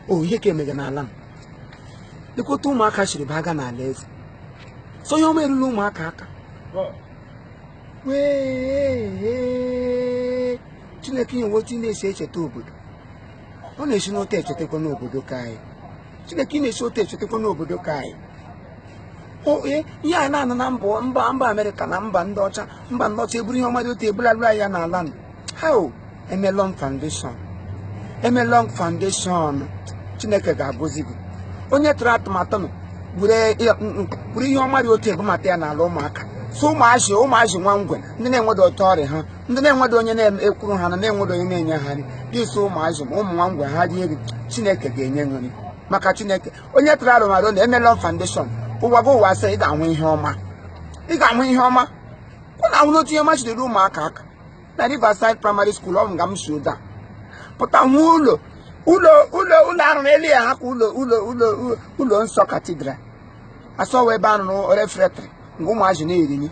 O ihe ka emega n'ala m, lekwa otu ụmụaka siri baga n'ala eze. So ihe ọma erula ụmụaka aka. Wee Chineke nye otu ị na-esi echeta obodo, ọ na-esi n'otu echetakwa n'obodo ka anyị. Chineke, ị na-esi otu echetakwa n'obodo ka anyị. Ihe a na-anụ na mba mba mba Amerịka na mba ndị ọcha, mba ndị ọcha eburu ihe ọma dị otu ebulalụ ya n'ala nụ. Ha o Emelong Foundation, Emelong Foundation, Chineke ga-agọzi gị. Onye tụrụ atụmatụ nụ were ihe ọma dị otu ebumata ya n'ala ụmụaka. So ụmụazị, ụmụazị nwa ngwe, ndị na-enwedo otu ọrịa ha, ndị na-enwedo onye na-ekwuru ha na na-enwedo onye na-enye ha nri, gị so ụmụazị ma ụmụ nwa ngwe ha rie nri, Chineke ga-enye nri. Maka Chineke onye tụrụ arụmarụ na Emelong Foundation, ụwa gị ụwa sị ị ga-ahụ ihe ọma, ị ga-ahụ ihe ọma. Kwụ na ahụ n'otu ihe ọma jidere ụmụaka aka na Riverside Primary School. Ọ nga m si ụda pụta hụ ụlọ ụlọ ụlọ ụlọ arụrụ elu ya ha ka ụlọ ụlọ ụlọ ụlọ nsọ cathedral asọwa ebe arụrụ refectory mgbe ụmụazị na-erinye.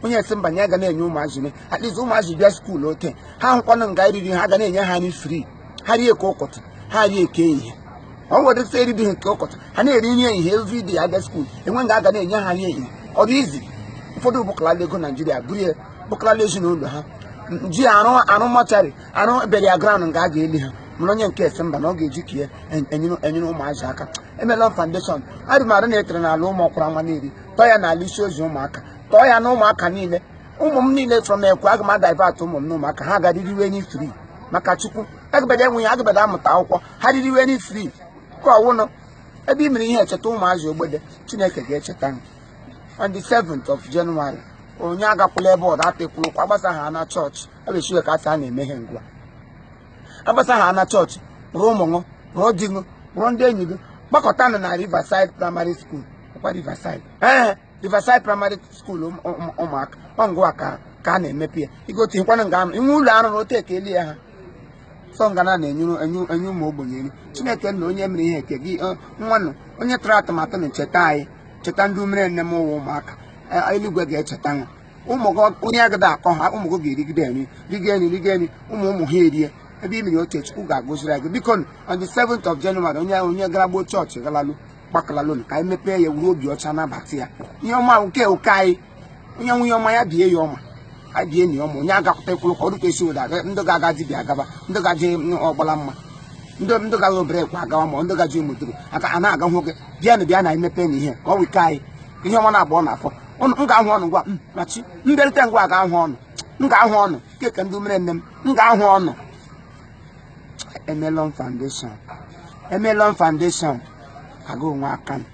Onye esi mba ya ga na-enye ụmụazị ne, at least ụmụazị bịa school ote ha hụkwanụ nga eriri, ha ga na-enye ha nri free. Ha rie ka ụkọtụ, ha rie ke ehihie. Ọ nwere sị eribighị nke ụkọtụ, ha na-eri nri ehihie everyday. Abịa school enwe nga aga na-enye ha nri ehihie. Ọ dị izi ụfọdụ bụkalala ego Naijiria buru ya bụkalala ezinụlọ ha ji arụ arụ mortuary, arụ burial ground nga a ga-eli ha. Mana onye nke esi mba na ọ ga-eji ka ya enyere ụmụazị aka. Emelong Foundation, arụmarụ na-etere n'ala ụmụ ọkwara nwa na-eri, tọọ ya n'ala isi ozi ụmụaka, tọọ ya na ụmụaka niile, ụmụ m niile from ekwe. Aga m adivert ụmụ m na ụmụaka ha gaririwe ni free. Maka Chukwu, agabada enweghị agabada amụta akwụkwọ, ha ririwe ni free ka ọwụnụ ebe i mere ihe echeta ụmụazị ogbede. Chineke ga-echeta m. On the 7th of January, onye agakwula ebe ọda atekwuru ụkwụ. Agbasa ha na chọọchị ebe ka asị a na-emeghe ngwa. Agbasa ha na chọọchị, kpụrụ ụmụ ṅụ, kpụrụ di ṅụ, kpụrụ ndị enyi gị, gbakọtanụ na Riverside Primary School. Ọkwa Riverside, ee, Riverside Primary School ụmụaka ọ ngwa ka a na-emepe ya. Igote nkwanụ nga inwe ụlọ arụrụ otu eke elie ha sọ ngana na-enye enye ụmụ ogbenye nri. Chineke nna, onye mere ihe eke gị nwanụ, onye tụrụ atụmatụ na cheta anyị, cheta ndị umere nne m ụwa ụmụaka. Eluigwe ga-echeta ha. Ụmụ gị, onye agada akọ ha, ụmụ gị ga-erigide nri, rigo nri, rigo nri, ụmụ ụmụ ha erie. Ebe i mere oche, Chukwu ga-agọziri gị. Biko, on the 7th of January, onye onye gara gboo chọọchị galalụ gbakalalụ ka anyị mepee ya, wuru obi ọcha nabata ya. Ihe ọma nke ụka anyị, onye nwunye ọma ya bie ya ọma, anyị bie enyi ọma. Onye agakwụta ekwuru ka ọ dịka esi ụda ndị ga-aga dibịa agaba, ndị gaje ọgbala mma, ndị gaghị obere ekwe agawa, ma ndị gaje ụmụduru aka a na-aga nwoke. Bịanụ, bịa na anyị mepee na ihe ka ọ wike anyị ihe ọma na-agba ọ na-afọ. M ga-ahụ ọnụ ngwa machi mbịarute ngwa ga-ahụ ọnụ, m ga-ahụ ọnụ keke ndị umere nne m, m ga-ahụ ọnụ. Emelong Foundation, Emelong Foundation, aga onwe aka m.